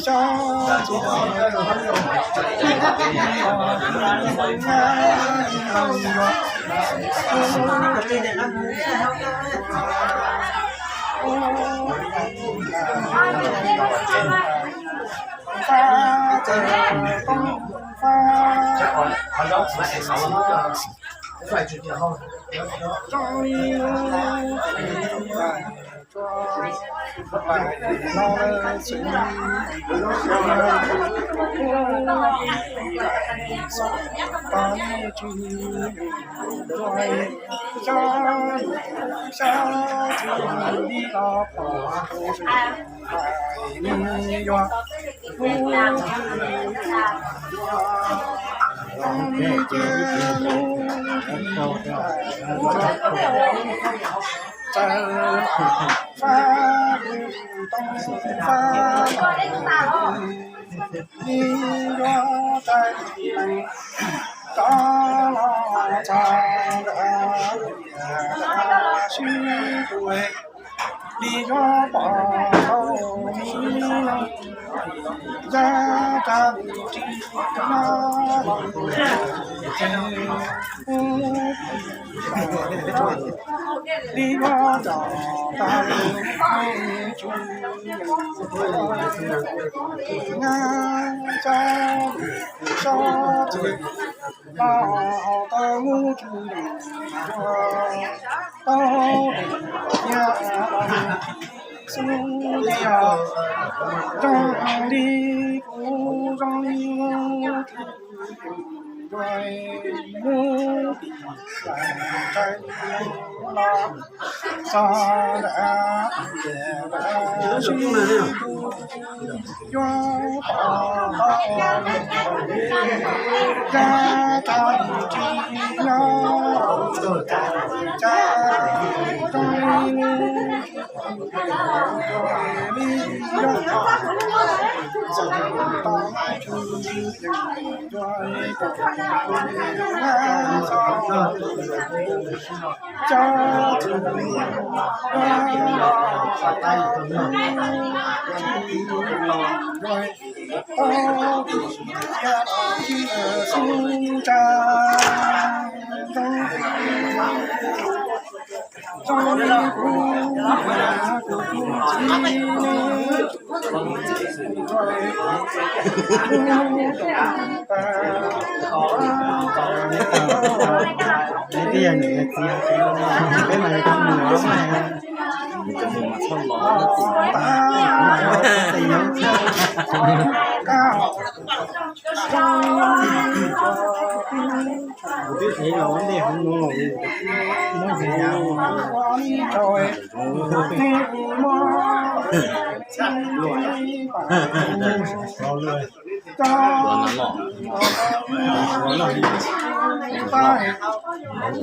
Txawm ces muaj rau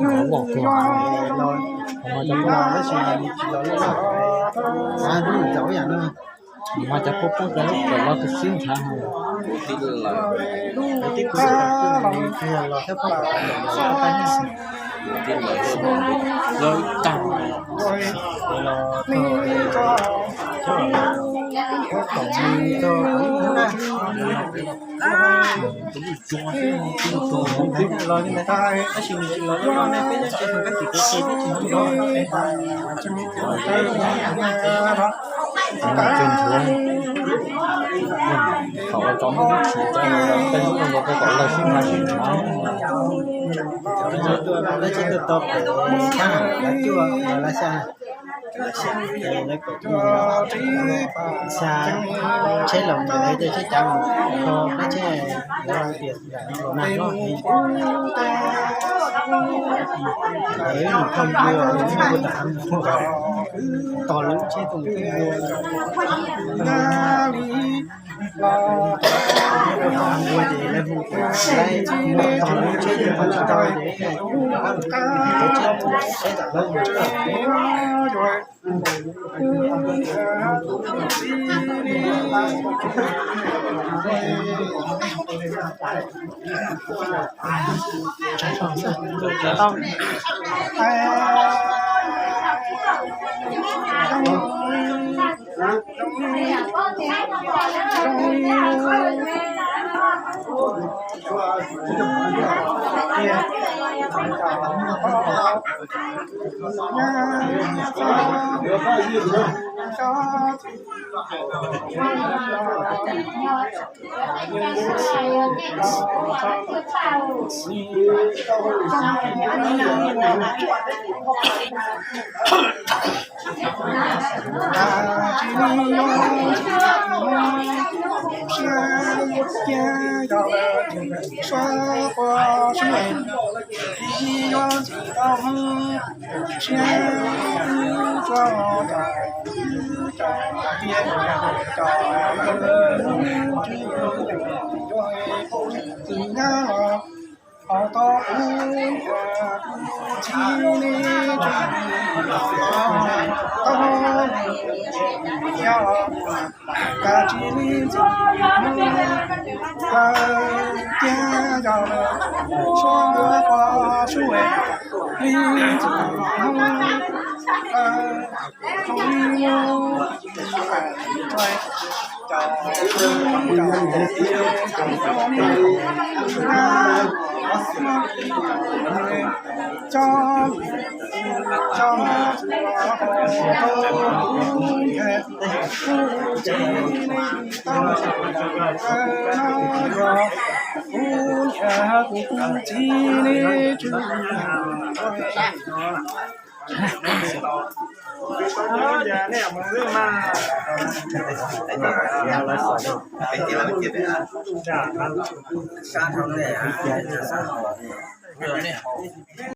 no to, rau kiag rau ces, Mas cov phooj phooj cov los tus sib ntshav los thiab pab los tag. Los li tab sis nws tsis los loj ne, peb nyob tsev tus kab tim kiv ces peb tsis hnov nrov. Thaum ua tsov muaj ib txhis cov no tej lub ntuj nkaus koj kom lawv sib nqa sib nrhiav. Lawv tsis tau tau pem sab hauv lawv cuaj lawv xya, lawv pem xya tsheb los ntawm tej tsheb cav kho peb tsheb lawv tias mas no es mus thauj ntua mus thauj ntua tom lub tsheb tus thauj ntua li los ua ces lawv hu tias lawv mus tom lub tsheb tus tsis tau ces lawv tsheb tsheb tom lawv mus